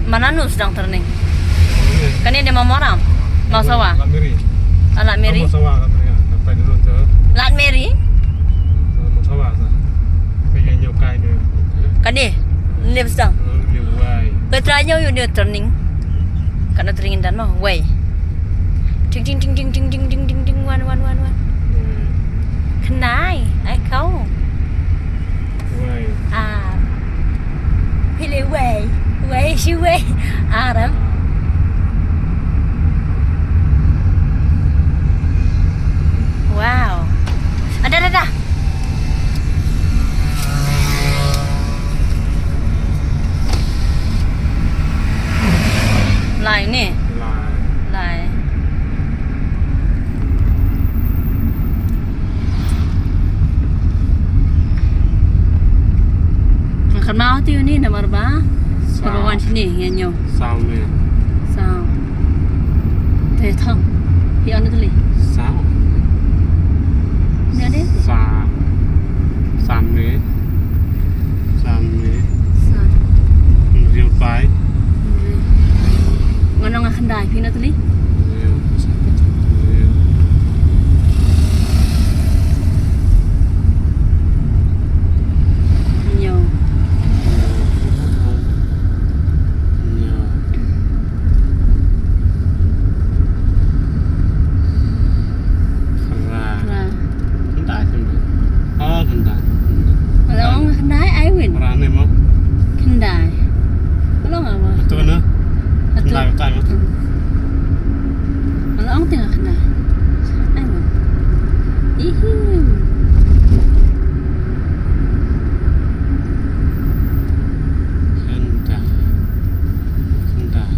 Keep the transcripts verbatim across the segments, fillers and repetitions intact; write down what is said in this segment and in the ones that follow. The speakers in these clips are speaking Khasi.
Mana nu sdang turning? Kane de Mawmaram. Mawsawa. Lad Mary. Ah, Lad Mary. Mawsawa, Lad Mary. Lad Mary. Mawsawa sa. Kane lip sdang. Petra ñiew ïa une u turning. Katno turning dan mo? Wei. Ting ting ting ting ting ting ting ting ting, wan wan wan wan. Khyndai, ai kau. Wei. Ah. Phi leh wei. Wei, shi wei. Aram. Wow. Ada, ada, ada. Lai ne? Lai. Lai. Nga kynmaw te uni namar ba sa. Ba wan shini nga ñiew. Sa me. Sa. Te thong. Hi on tuli. Sa. Ne de? Sa. Sa me. Sa me. Sa. Riu pai. Nga nong nga khyndai phi na tuli. Riu. Riu. Ñiew. Ñiew. Khyndai. Khyndai, khyndai. Oh, khyndai. Khyndai. Nga la ong khyndai, ai win. Khyndai. Nga la ong ama. Atu na? Atu. Khyndai, khyndai. Nga la ong te nga khyndai. Ai win. Ihi. Khyndai. Khyndai.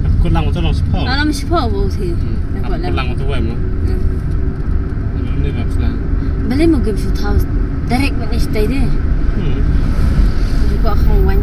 Ap kut lang uto long shiphew. Ah, long shiphew ba uthi. Hmm. Ap kut lang uto wei mo. Hmm. Long ni bap sla. Balei mo gym shu thaw direct mynne shatei de. Hmm. Ju kwah khong wan.